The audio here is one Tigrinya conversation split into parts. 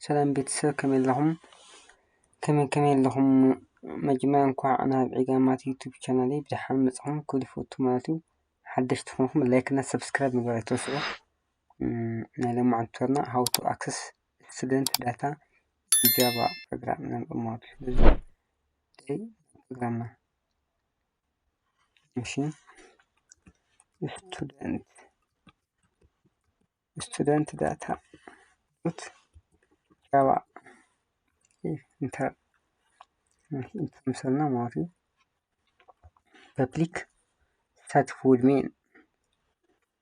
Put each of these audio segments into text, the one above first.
ሰላም ቤተሰብ፣ ከመይ ኣለኹም? ከመይ ከመይ ኣለኹም? መጀመርያ እንኳዕ ናብ ዒጋ ማት ዩቱብ ቻናለይ ብደሓን መጻኹም ክብል ይፈቱ ማለት እዩ። ሓደሽቲ ትኾንኩም ላይክ እና ሰብስክራይብ ምግባር ኣይትረስዑ። እም፣ ናይ ሎማዓንቲ ቱቶርና how to access student data in Java program ንብል ማለት እዩ። ስለዚ ፕሮግራምና እሺ፣ student student data dot Java ኢንተር ኢንተር ምሰልና ማለት እዩ። ፐብሊክ ስታቲክ ቮይድ ሜን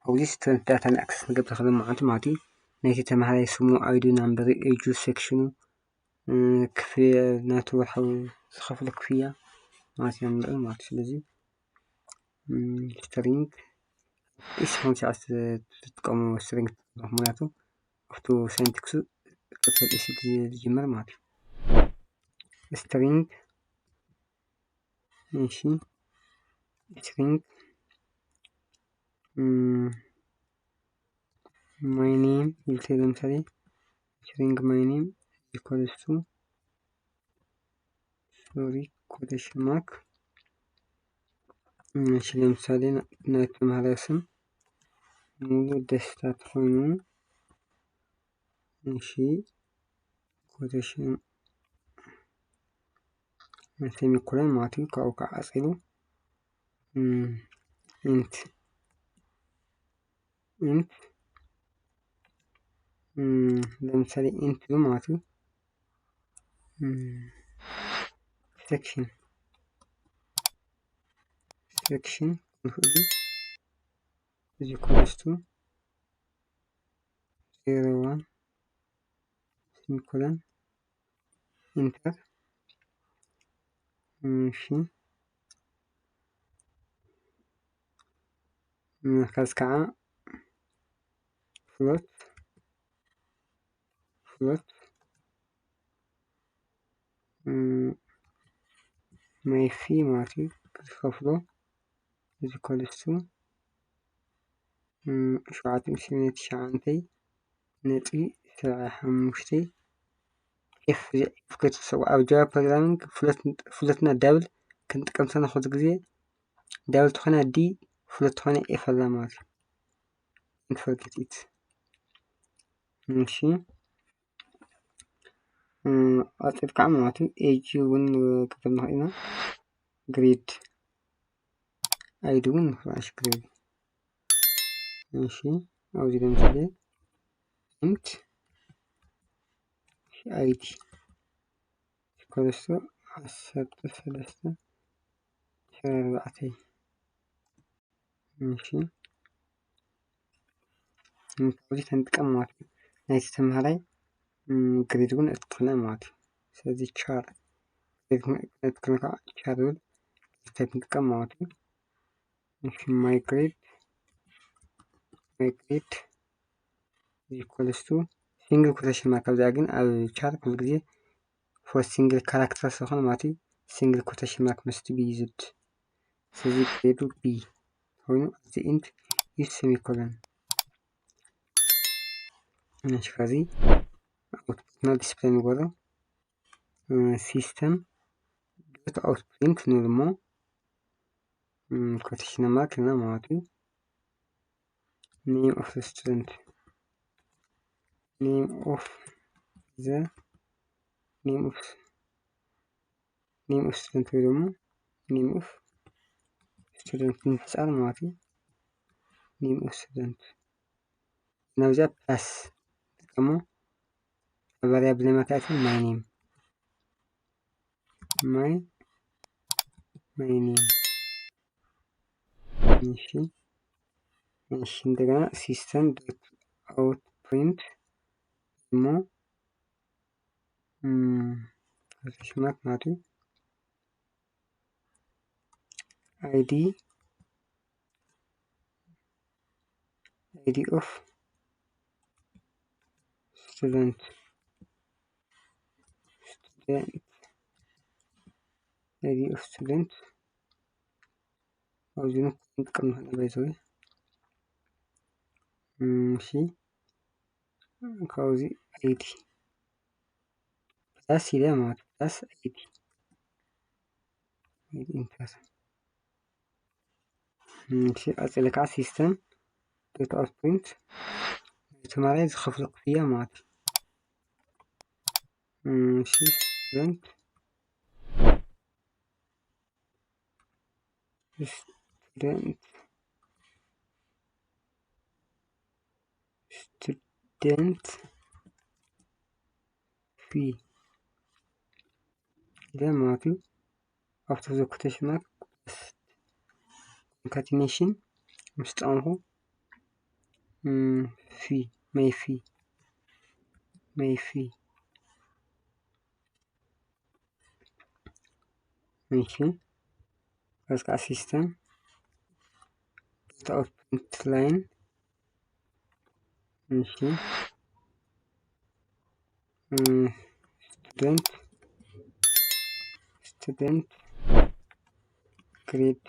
ኣብዚ ስቱደንት ዳታ ንኣክሰስ ንገብር ከለና ማለት እዩ። ናይቲ ተምሃራይ ስሙ፣ ኣይዲ፣ ናምበሩ፣ ኤጁ፣ ሴክሽኑ፣ ክፍያ፣ ናቱ ወርሓዊ ዝኸፍሎ ክፍያ ማለት እዩ ማለት እዩ። ስለዚ ስትሪንግ ኢስ ኾንሲ ትጥቀሙ ስትሪንግ ምክንያቱ ኣብቲ ሳይንቲክሱ ቀተል ኢስ ዝጅምር ማለት እዩ። ስትሪንግ እሺ፣ ስትሪንግ my name ይብል። ለምሳሌ string my name equals to፣ sorry፣ quotation mark። እሺ፣ ለምሳሌ ናይ ተምሃራይ ስም ሙሉ ደስታ ተኾይኑ፣ እሺ፣ quotation ሴሚኮለን ማለት እዩ። ካብኡ ከዓ ቀፂሉ ኢንት ኢንት ለምሳሌ ኢንት ማለት እዩ። ሴክሽን ሴክሽን ንኽእል እዚ ኮንስቱ ዜሮ ዋን ሴሚኮለን ኢንተር። እሺ፣ ከዚ ከዓ ፍሎት ፍሎት my fee ማለት እዩ። ክዝከፍሎ እዚ ኮልስቱ ሸውዓተ ሚእቲ ትሽዓተ ነጥቢ ሰብዓ ሓሙሽተ ኤፍ። እዚ ኤፍ ክትሰቡ ኣብ ጃቫ ፕሮግራሚንግ ፍሎትና ዳብል ክንጥቀም ሰና ኩሉ ግዜ ዳብል ተኾነ ዲ ፍሎት ተኾነ ኤፍ ኣላ ማለት እዩ። Don't forget it። እሺ፣ ቀፂል ከዓ ማለት እዩ ኤጅ እውን ክብል ንኽእል ኢና። ግሬድ ኣይዲ እውን ንኽእል። እሺ፣ ግሬድ። እሺ፣ ኣብዚ ለምሳሌ ኢንት ኣይዲ ኮለስቶ ዓሰርተ ሰለስተ ዕስራን ኣርባዕተን። እሺ፣ ካብዚ ተንጥቀም ማለት እዩ። ናይቲ ተምሃራይ ግሬድ እውን እትኽነ ማለት እዩ። ስለዚ ቻር ግሬድ እውን እትኽነ ከዓ ቻር ዝብል ግሬድ ታይፕ ንጥቀም ማለት እዩ። እሺ፣ my grade my grade equals to ሲንግል ኮቴሽን ማርክ ኣብዚኣ ግን ኣብ ቻር ኩሉ ግዜ for single character ዝኾነ ማለት እዩ። ሲንግል ኮቴሽን ማርክ መስት ቢ ዩዝድ። ስለዚ ግሬዱ ቢ ኮይኑ ኣብዚ ኢንት ዩዝ ሴሚኮለን። እሺ፣ ከዚ ኣውትፑትና ዲስፕሌይ ንገሮ። ሲስተም ዶት ኣውት ፕሪንት ንብል እሞ ኮቴሽን ማርክ እና ማለት እዩ። Name of the student name of the name of name of student ወይ ደግሞ name of student ንምሕፃር ማለት እዩ። Name of student ናብዚኣ ፕላስ ጥቀሞ ቫሪያብል ናይ ማርክ ኣቲ my name my my name። እሺ፣ እሺ፣ እንደገና ሲስተም ዶት ኣውት ፕሪንት እሞ ኮቴሽን ማርክ ማለት እዩ። ID ID of student student ID of student ኣብዚ ንጥቀም ንኽእል ባይዘወይ። እሺ፣ ካብዚ ኣይዲ ዳስ ኢለ ማለት እዩ። ዳስ ኣይዲ። ኣይዲ ኢንተር። እሺ፣ ቀጺለ ከዓ ሲስተም ዶት ኣውት ፕሪንት፣ ተማሪ ዝኸፍሎ ክፍያ ማለት እዩ። እሺ፣ ስቱደንት፣ ስቱደንት፣ ስቱደንት ፊ ኢለ ማለት እዩ። ኣፍተር ዘ ኮቴሽን ማርክ ኮንካቲኔሽን ምስ ጠቐምኩ፣ ፊ፣ ማይ ፊ፣ ማይ ፊ፣ ማይ ፊ፣ ከዚ ከዓ ሲስተም ዶት ኣውት ፕሪንት ላይን፣ እሺ፣ ስቱደንት፣ ስቱደንት ግሬድ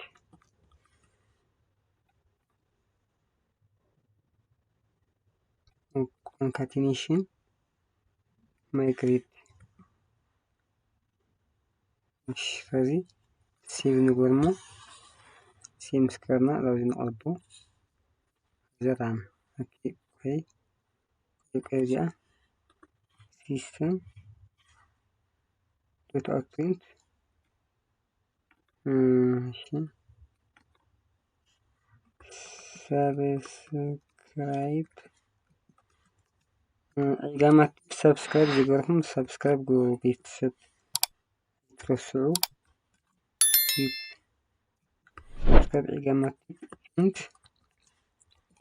ኮንካቲኔሽን ማይ ግሬድ። እሺ፣ ከዚ ሴቭ ንግበር እሞ፣ ሴቭ ምስ ገበርና ናብዚ ንቐልቦ ዘራን። ኦኬ፣ ኦኬ፣ ኦኬ፣ እዚኣ ሲስተም ዶት ኣውት ፕሪንት፣ እሺ፣ ሰብስክራይብ፣ ዒጋማት ሰብስክራይብ ዝገርኩም ሰብስክራይብ ግበሩ ቤተሰብ። ትረስዑ። ሰብስክራይብ ዒጋማት። And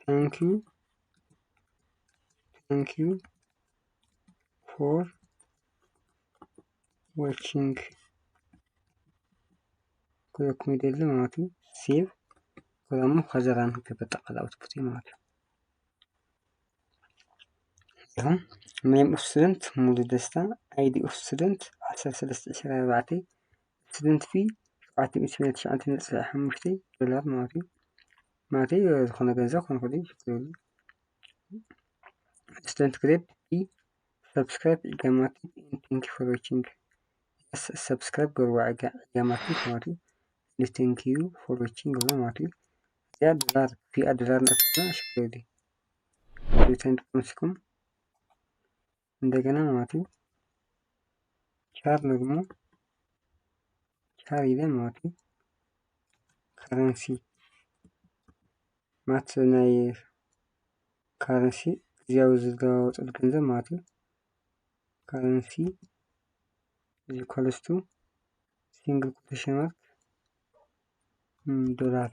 thank you, thank you for watching። ክለኩም ይደሊ ማለት እዩ። ሴቭ። ከዛሞ ከዘራን ክበጠቃል ኣውትፑት ማለት እዩ። እዚኹም ኔም ኦፍ ስቱደንት ሙሉ ደስታ፣ ኣይዲ ኦፍ ስቱደንት ዓሰርተ ሰለስተ ዕስራ ኣርባዕተ፣ ስቱደንት ፊ ሸውዓተ ሚእቲ ሰማንያ ትሽዓተ ነጥቢ ሓሙሽተ ዶላር ማለት እዩ። ማለት እዩ ዝኾነ ገንዘብ ክኾን ይኽእል እዩ፣ ችግር የብሉን። ስቱደንት ግሬድ ቢ ሰብስክራይብ ዒጋማቲ and thank you for watching። የስ ሰብስክራይብ ገርዋ ዒጋማቲ ማለት እዩ። And thank you for watching ማለት እዩ። እዚኣ ዶላር ፊኣ ዶላር ነጥብና ሽክር የብሉን። ሪተርን ጥቅምስኩም እንደገና ማለት እዩ። ቻር ንግሞ ቻር ኢለ ማለት እዩ። ካረንሲ ማለት ናይ ካረንሲ ግዜያዊ ዝለዋወጠሉ ገንዘብ ማለት እዩ። ካረንሲ is equals to single quotation mark ዶላር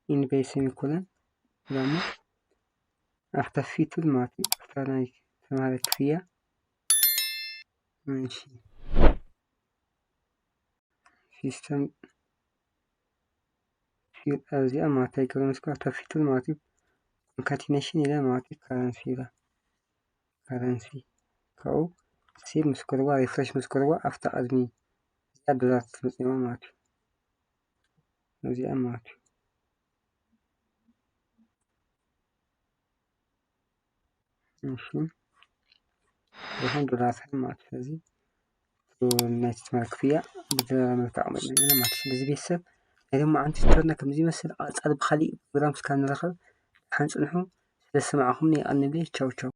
ኢንቨይ ሴሚኮለን ዳሞ ኣፍታ ፊ ትብል ማለት እዩ። ኣፍታ ናይ ተማሃሪ ክፍያ። እሺ፣ ሲስተም ኣብዚኣ ማለት ኣይገርምስኩ ኣፍታ ፊ ትብል ማለት እዩ። ኮንካቲኔሽን ኢለ ማለት እዩ። ካረንሲ ኢለ ካረንሲ ካብኡ ሴቭ ምስ ገርዋ ሪፍሬሽ ምስ ገርዋ ኣፍታ ቅድሚ እዚኣ ዶላር ትመፅእ ማለት እዩ። እዚኣ ማለት እዩ። እሺ፣ ይኹን ዶላር ማለት እዩ። ስለዚ ናይቲ ትማሊ ክፍያ ብዶላር መልክዕ ኣቕሚጥና ኣለና ማለት እዩ። ስለዚ ቤተሰብ ናይ ሎማዓንቲ ቱቶርና ከምዚ ይመስል። ቀፃሊ ብካሊእ ፕሮግራም እስካብ ንራኸብ ደሓን ፅንሑ። ስለዝሰማዕኹምኒ የቐንየለይ። ቻው ቻው።